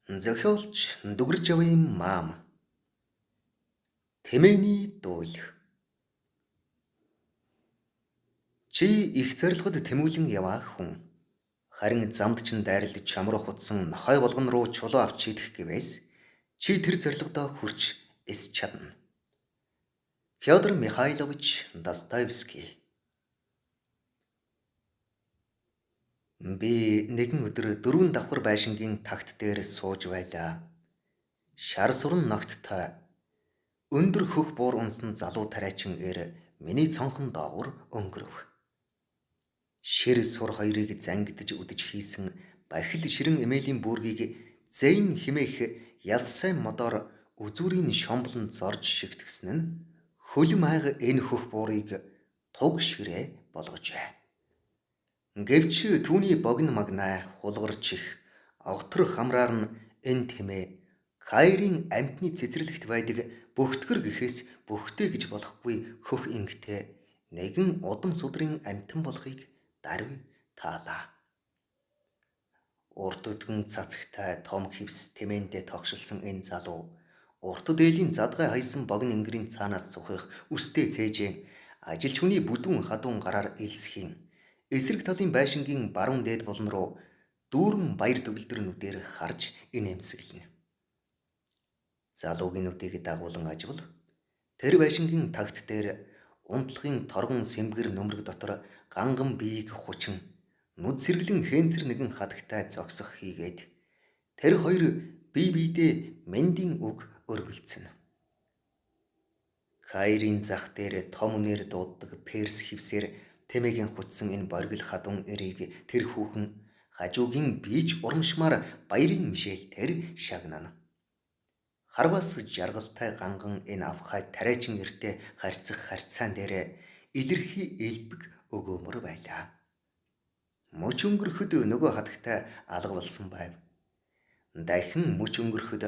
Зохиолч Дүгэржавын маам. Тэмээний дуйл. Чи их зорилгод тэмүүлэн яваа хүн. Харин замд чинь дайрлаж чам руу хутсан нохой болгон руу чулуу авч идэх гэвээс чи тэр зорилгодоо хүрч эс чадна. Фёдор Михайлович Достоевский. Би нэгэн өдөр дөрвөн давхар байшингийн тагт дээр сууж байлаа. Шар суран ногттой өндөр хөх буур унсан залуу тариачин эр миний цонхон доогуур өнгөрөв. Шир сур хоёрыг зангидаж үдэж хийсэн бахил ширэн эмээлийн бүргийг зэйн химээх ялсан модоор үзүүрийн шомблон зорж шигтгэсэн нь хөлөм айга энэ хөх буурыг туг ширээ болгожээ. Гэвч түүний богино магнай хулгарч их огтор хамраар нь энэ тэмээ Кайрын амьтны цэцэрлэгт байдаг бөхтгөр гэхээс бөхтэй гэж болохгүй хөх ингэтэй нэгэн удам судрын амьтан болохыг даруй таалаа. Урт өдгөн цацагтай том хивс тэмээндээ тогшилсан энэ залуу урт дээлийн задгай хаясан богино энгэрийн цаанаас цухих үстэй цээжээ ажилч хүний бүдүүн хадуун гараар элсхийн эсрэг талын байшингийн баруун дээд булан руу дүүрэн баяр төгөлдөр нүдээр харж инээмсэглэнэ. Залуугийн нүдийг дагуулan ажвал тэр байшингийн тагт дээр унтлагын торгон сэмгэр нүмерэг дотор ганган биеийг хучин нүд сэргэлэн хээнцэр нэгэн хадагтай зогсох хийгээд тэр хоёр бие биедээ мэндийн үг өргөлцөн. Кайрын зах дээр том үнээр дууддаг перс хивсээр тэмээгийн хутсан энэ боргил хадун эрийг тэр хүүхэн хажуугийн бийж урамшмаар баярын мишээлтээр шагнана. Харвас жаргалтай ганган энэ авхай тариачин эртээ харьцах харьцаан дээр илэрхий элбэг өгөөмөр байлаа. Мөч өнгөрөхөд нөгөө хадагтай алга болсон байв. Дахин мөч өнгөрөхөд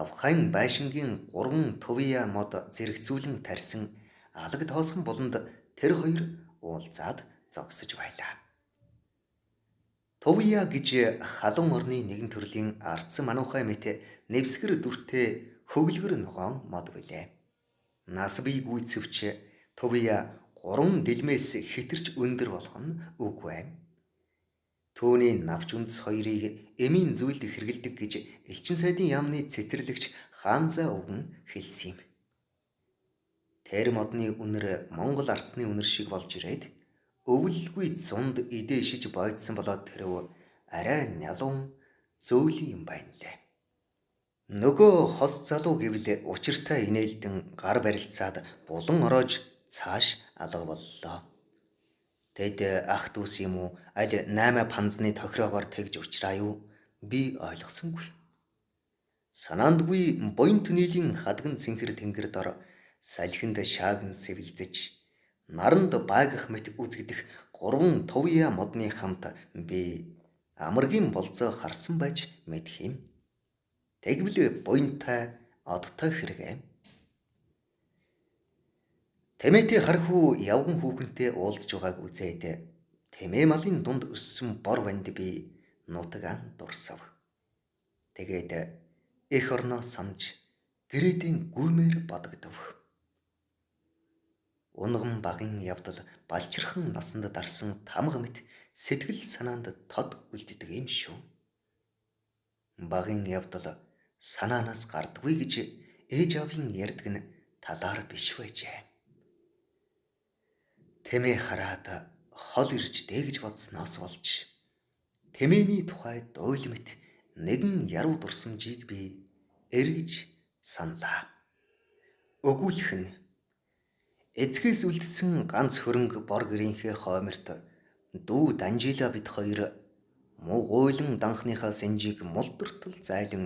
авхайн байшингийн 3 тувья мод зэрэгцүүлэн тарьсан алаг тоосхон буланд тэр хоёр уулзаад зогсож байлаа. Тувья гэж халуун орны нэгэн төрлийн ардсан мануухай мэт нэвсгэр дүртэй хөглөгөр ногоон мод билээ. Нас бий гүйцэвч тувья 3 дэлмээс хэтэрч өндөр болох нь үгүй. Түүний навч үндэс хоёрыг эмийн зүйлд хэрэглэдэг гэж элчин сайдын яамны цэцэрлэгч Хаанзаа өвгөн хэлсэн юм. Тэр модны үнэр Монгол арцны үнэр шиг болж ирээд өвөлгүй зунд идэ ишиж бойдсон болоод тэрв арай нялуун зөөлөн юм байна лээ. Нөгөө хос залуу гэвэл учиртай инээлдэн гар барилцаад булан ороож цааш алга боллоо. Тэд ах дүүс юм уу аль 8 панзны тохироогоор тэгж учраа юу би ойлгосонгүй. Санаандгүй буян түнэлийн хадган цэнхэр тэнгэр дор салхинд шааган сэвэлзэж наранд байгах мэт үзэгдэх 3 тувья модны хамт би амаргийн болзоо харсан байж мэдэх юм. Тэгвэл буянтай одтой хэрэгээ. Тэмээтэй хархүү явган хүүхэнтэй уулзж байгааг үзээд тэмээ малын дунд өссөн бор банд би нутгаан дурсав. Тэгээд эх орноо санаж гэрээдийн гүймээр бодогдов. Унган багын явдал балчирхан насанд дарсан тамга мэт сэтгэл санаанд тод үлддэг юм шүү. Багын явдал санаанаас гардаггүй гэж ээж аавын ярьдаг нь талаар биш байжээ. Тэмээ хараад хол ирж дээ гэж бодсноос болж тэмээний тухай дуйл мэт нэгэн яруу дурсамжийг би эргэж саналаа. Өгүүлэх нь эцгээс үлдсэн ганц хөрөнгө бор гэрийнхээ хойморт дүү Данжила бид хоёр муу гуйлан данхныхаа сэнжийг мулдартал зайлан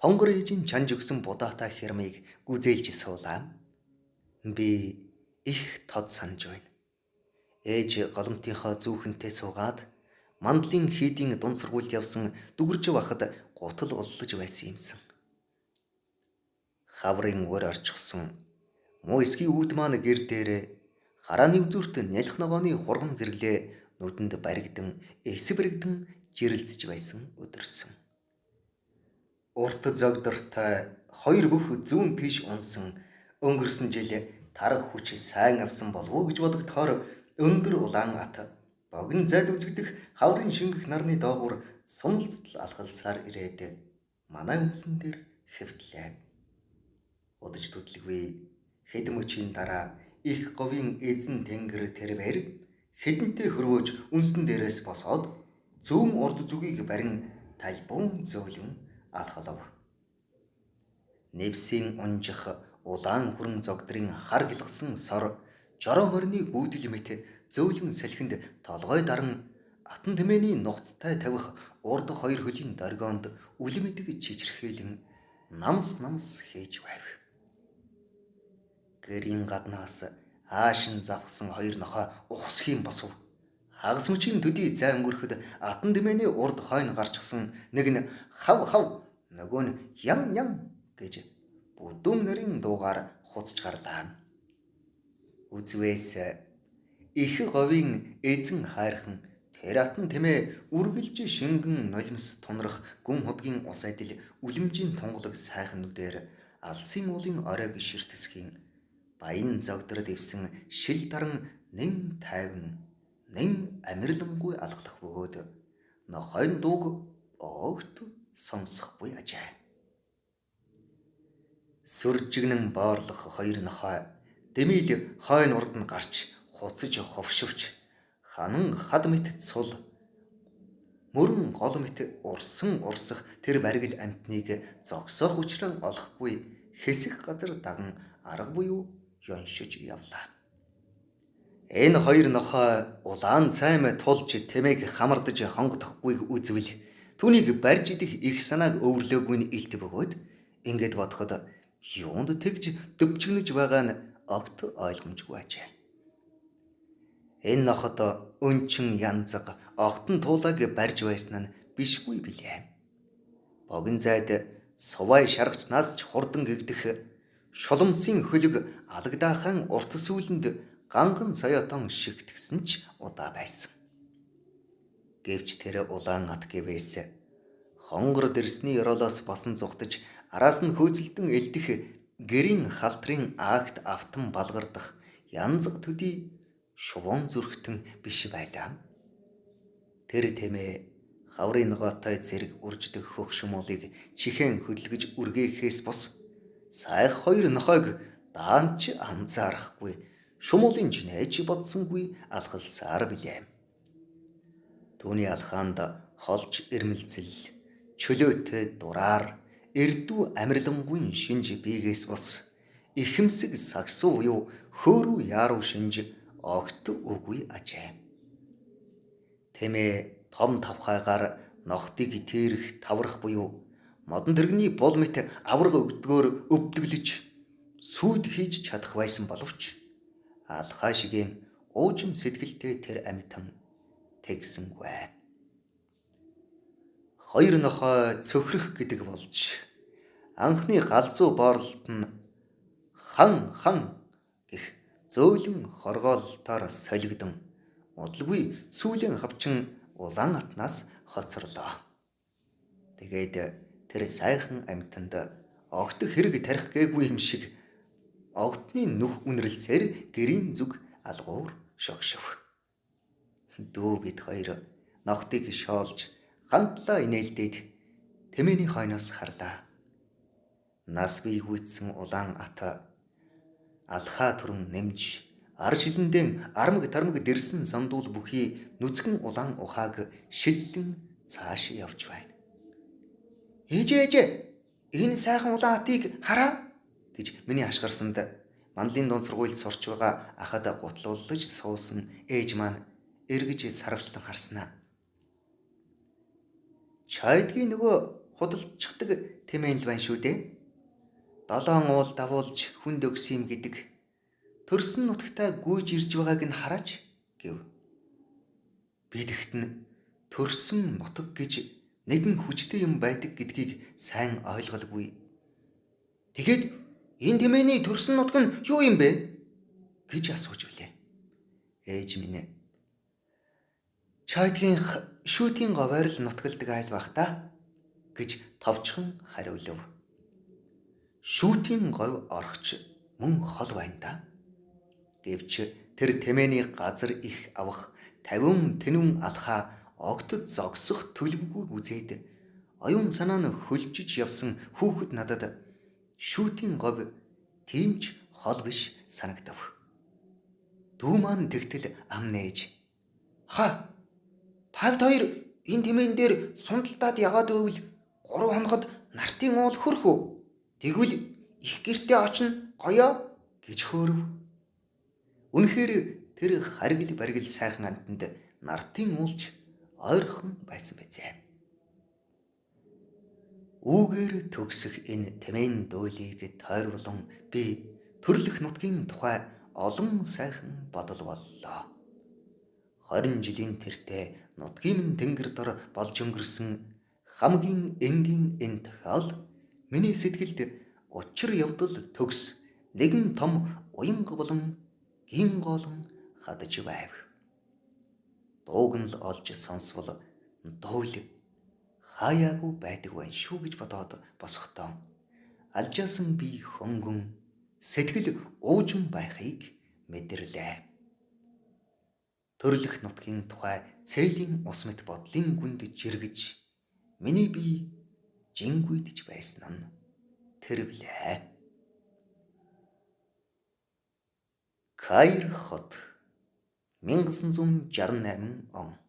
хонгор ээжийн чанж өгсөн будаатай хярмыг гүзээлж суулаа. Би их тод санаж байна. Ээж голомтынхоо зүүхэнтэй суугаад мандлын хийдийн дунд сургуульд явсан дүгэрж байхад гутал уллаж байсан юмсан. Хаврын үр орчихсон муу эсгийн үүд маань гэр дээрээ харааны үзүүрт нялх ногооны хурган зэрэглээ нүдэнд баригдан эсэ баригдан жирэлзэж байсан өдөрсөн. Урт зогдортой хоёр бүх зүүн тийш унсан өнгөрсөн жил тарга хүч сайн авсан болов уу гэж бодогдохоор өндөр улаан ат богино зайд үзэгдэх хаврын шингэх нарны доогуур сумалцдал алхалсаар ирээд манай үндсэн дээр хэвтлээ. Удаж түдлгүй хэд мөчийн дараа их говийн эзэн тэнгэр тэрбээр хэдэнтэй хөрвөөж үнсэн дээрээс босоод зүүн урд зүгийг барин талбун зөөлөн алхалав. Нэвсийн унжих улаан хүрэн зогдрын хар гэлгсэн сор жороо морины гүйдэл мэт зөөлөн салхинд толгой даран атан тэмээний нухацтай тавих урд хоёр хөлийн доргоонд үлмэдэг чичирхийлэн намс намс хийж байв. Гэрийн гаднаас аашин завхсан хоёр нохой ухсах юм босов. Хагас мөчийн төдий зай өнгөрөхөд атан тэмээний урд хойно гарчихсан нэг нь хав хав нөгөө нь ян ян гэж бүдүүн нарийн дуугаар хуцаж гарлаа. Үзвээс их говийн эзэн хайрхан тэр атан тэмээ үргэлж шингэн нулимс тунрах гүн худгийн ус адил үлэмжийн тунгалаг сайхан нүдээр алсын уулын оройг ширтсхийн баян зогдрод эвсэн шил даран нэн тайван нэн амирлангүй алхлах бөгөөд нохойн дууг огт сонсохгүй ажээ. Сүржигнэн боорлох хоёр нохой дэмийл хойно урд нь гарч хуцаж ховшивч ханан хад мэт цул мөрөн гол мэт урсан урсах тэр баргил амьтныг зогсоох учраа олохгүй хэсэг газар даган арга буюу ёншиж явлаа. Энэ хоёр нохой улаан цайм тулж тэмээг хамардаж хонгодохгүйг үзвэл түүнийг барьж идэх их санааг өвөрлөөгүй нь илт бөгөөд ингээд бодоход юунд тэгж дөвчгөнөж байгаа нь огт ойлгомжгүй ажээ. Энэ ноход өнчин янзаг огтон туулайг барьж байсан нь бишгүй билээ. Богино зайд сувай шаргачнаас ч хурдан гэгдэх шуламсын хөлөг алагдаахайн урт сүүлэнд ганган соёотон шигтгэсэн ч удаа байсан. Гэвч тэр улаан ат гэвээс хонгор дэрсний ёроолоос босон зугтаж араас нь хөөцөлдөн элдэх гэрийн халтрын агт автан балгардах янзаг төдий шувуун зүрхтэн биш байлаа. Тэр тэмээ хаврын ногоотой зэрэг үрждэг хөх шумуулыг чихэн хөдөлгөж үргээхээс бус сайх хоёр нохойг даанч анзаарахгүй шумуулын жинээж бодсонгүй алхалсаар билээ. Түүний алхаанд холж ирмэлзэл чөлөөтэй дураар эрдүү амарлингуйн шинж биегээс бус ихэмсэг сагсуу буюу хөөрүү яаруу шинж огт үгүй ажээ. Тэмээ том тавхайгаар нохтыг тэрэх таврах буюу модон тэрэгний бул мэт аварга өгдгөөр өвдөглөж сүйд хийж чадах байсан боловч алхаа шигээн уужим сэтгэлтэй тэр амьтан тэгсэнгүй. Хоёр нохой цөхрөх гэдэг болж анхны галзуу боорлолт нь хан хан гэх зөөлөн хоргоолтоор солигдон удалгүй сүүлийн хавчин улаан атнаас хоцорлоо. Тэгээд тэр сайхан амьтанд огт хэрэг тарих гээгүй юм шиг огтны нүх үнэрлсээр гэрийн зүг алгуур шогшов. Дүү бид хоёр нохтыг шоолж хандлаа инээлдээд тэмээний хойноос харлаа. Нас бий гүйцсэн улаан ат алхаа түрэн нэмж ар шилэндэн армаг тармаг дэрсэн сандуул бүхий нүцгэн улаан ухааг шиллэн цааш явж байна. Ээжээ ээжээ энэ сайхан улаан атыг хараа гэж миний ашгарсанд манлын дунд сургуульд сурч байгаа ахад гутлуулж суусан ээж маань эргэж сарвчлан харснаа. Чайдгийн нөгөө худалдчихдаг тэмээн л байна шүү дээ. Долоон уул давуулж хүнд өгсөн юм гэдэг. Төрсөн нутагтаа гүйж ирж байгааг нь хараач гэв. Би тэгтэн төрсөн нутаг гэж нэгэн хүчтэй юм байдаг гэдгийг сайн ойлголгүй. Тэгээд энэ тэмээний төрсөн нутаг нь юу юм бэ гэж асууж билээ. Ээж минь чайдгийнх шүүтийн говьор л нутгалдаг айл бах та гэж товчхон хариулав. Шүүтийн говь орохч мөн хол байна да. Гэвч тэр тэмээний газар их авах 50 тэнүүн алхаа огтод зогсох төлөвгүй үзээд оюун санаа нь хөлжиж явсан хүүхэд надад шүүтийн говь тийм ч хол биш санагдав. Дүү маань тэгтэл ам нээж "Ха, тавд хоёр энэ тэмээн дээр сундалтаад яваад байвал 3 хоногод нартын уул хөрөх үү? Тэгвэл их гэртээ очно гоёо" гэж хөөрөв. Үнэхээр тэр харгил баргил сайхан амтанд нартын уулч ойрхон байсан байзээ. Үүгээр төгсөх энэ тэмээн дуулийг тойруулан би төрлөх нутгийн тухай олон сайхан бодол боллоо. 20 жилийн тэртээ нутгийн минь тэнгэр дор болж өнгөрсөн хамгийн энгийн энэ тохиол миний сэтгэлд учир явдал төгс нэгэн том уянга болон гин голон хадаж байв. Дууг нь л олж сонсвол дуул хаяагүй байдаг байна шүү гэж бодоод босохдоо алжаасан би хөнгөн сэтгэл уужим байхыг мэдэрлээ. Төрлөх нутгийн тухай цээлийн ус мэт бодлын гүнд жиргэж миний бие жингүйдэж байсан нь тэр билээ. Каир хот, 1968 он.